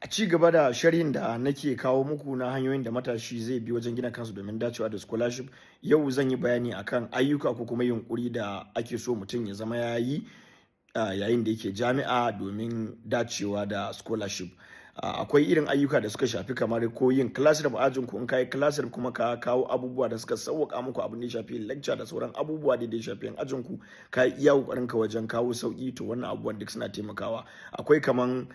A ci gaba da sharhin da nake kawo muku na hanyoyin da matashi zai bi wajen gina kansu domin dacewa da scholarship, yau zan yi bayani akan ayyuka ko kuma yunkuri da ake so mutum ya zama ya yi yayin da yake jami'a domin dacewa da scholarship. Akwai irin ayyuka da suka shafi kamar ko yin class rep ajin ku. In ka yi class rep kuma ka kawo abubuwa da suka sauwaka muku abin da ya shafi lecture da sauran abubuwa da ya shafi yan ajin ku, ka yi iya kokarin ka wajen kawo sauki, to wannan abubuwan duk suna taimakawa. Akwai kaman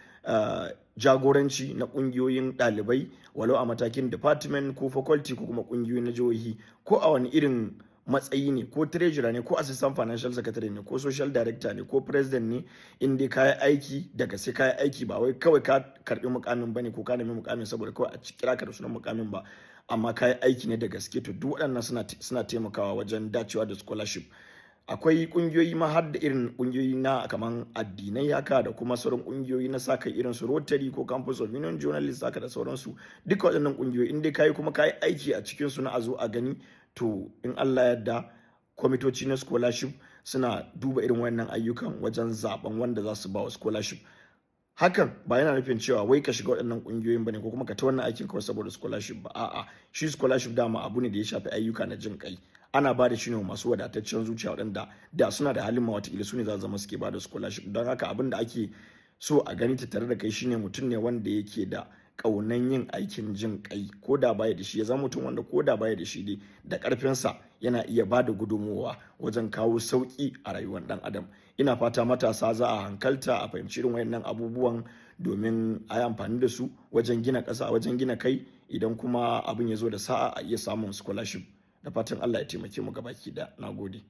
jagoranci na kungiyoyin ɗalibai, walau a matakin department ko faculty ko kuma kungiyoyi na jihohi, ko a wani irin matsayi ne, ko treasurer ne, ko assistant financial secretary ne, ko social director ne, ko president ne, in dai kayi aiki daga sai kayi aiki, ba wai kawai ka karbi mukamin bane ko ka nemi mukamin saboda kawai a kira ka da sunan mukamin ba, amma kayi aiki ne da gaske, to duk waɗannan suna taimakawa wajen dacewa da scholarship. Akwai kungiyoyi ma, har da irin kungiyoyi na kaman addinai haka da kuma sauran kungiyoyi na sa kai irin su Rotary ko Campus of Union Journalists haka da sauransu. Duka waɗannan kungiyoyi, in dai kayi kuma kayi aiki a cikin su na a zo a gani, to in Allah yarda kwamitoci na scholarship suna duba irin wannan ayyukan wajen zaben wanda za su ba wa scholarship. Hakan ba yana nufin cewa wai ka shiga waɗannan ƙungiyoyin bane ko kuma ka ta wannan aikin kawai saboda scholarship ba. A'a, shi scholarship dama abu ne da ya shafi ayyuka na jin kai. Ana ba da shi ne masu wadataccen zuciya, waɗanda da suna da halin ma watakila su ne za zama suke ba da scholarship. Don haka abin da ake so a gani tattare da kai shine mutum ne wanda yake da ƙaunan yin aikin jin kai, ko da baya da shi, ya zama mutum wanda ko da baya da shi dai, da ƙarfinsa yana iya ba da gudunmowa wajen kawo sauƙi a rayuwar ɗan adam. Ina fata matasa za a hankalta a fahimci irin wayannan abubuwan domin a yi amfani da su wajen gina ƙasa, wajen gina kai. Idan kuma abin ya zo da sa'a, a iya samun scholarship. Da fatan Allah ya taimake mu gabaki da. Na gode.